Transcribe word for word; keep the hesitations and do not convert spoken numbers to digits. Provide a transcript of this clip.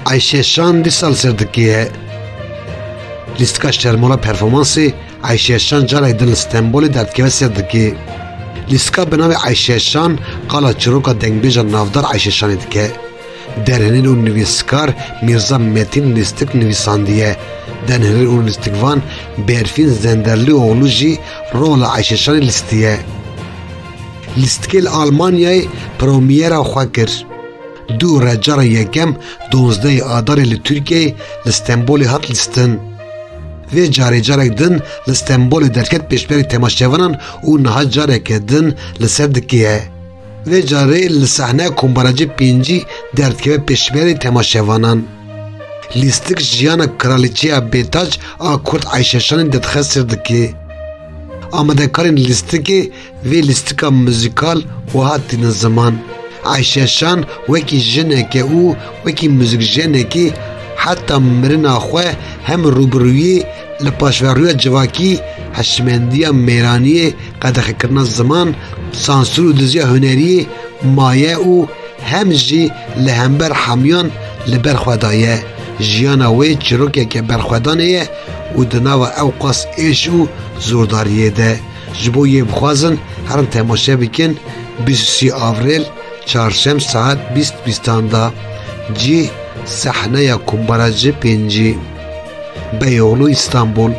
Ayşe Şan dîsa li Sêrdikê ye. Lîstika Şermola Performansê Ayşe Şan carek din li Stenbolê derdikeve Sêrdikê. Lîstika bi navê Ayşe Şan qala çîroka dengbêja navdar Ayşe Şanê dike. Derhêner û nivîskar Mîrza Metîn lîstik nivîsandiye. Derhêner û lîstikvan Berfîn Zenderlîoğlu jî rola Ayşe Şanê lîstiye. Lîstikê li Almanyayê promyera xwe kir. Dû re cara yekem duwazdehê Adarê li Tirkiyeyê li Stenbolê hat lîstin. Vê carê carek din li Stenbolê derket pêşberî temaşevanan û niha careke din li Sêrdikê ye. Vê carê li sehneya Kombaracê pêncî derdikeve pêşberî temaşevanan. Lîstik jiyana kralîçeya bêtac a Kurd Ayşe Şanê derdixe Sêrdikê. Amadekarên lîstikê vê lîstika muzîkal wiha tînin ziman. Ayşe Şan wekî jineke û wekî muzîkjenekî heta mirina xwe hem rûbirûyî li paşverûya civakî, hişmendiya mêraniyê, qedexekirina ziman, sansûr û diziya huneriyê maye û hem jî li hember hemiyan li ber xwe daye. Jiyana wê çîrokeke berxwedanê ye û di nava ewqas êş û zordariyê de. Ji bo yê bixwazin herin temaşe bikin, bîst û sê Avrêl, çarşem saet bîst bîstan de. Cî, sehneya Kumbara C pêncî. Beyoğlu, İstanbul.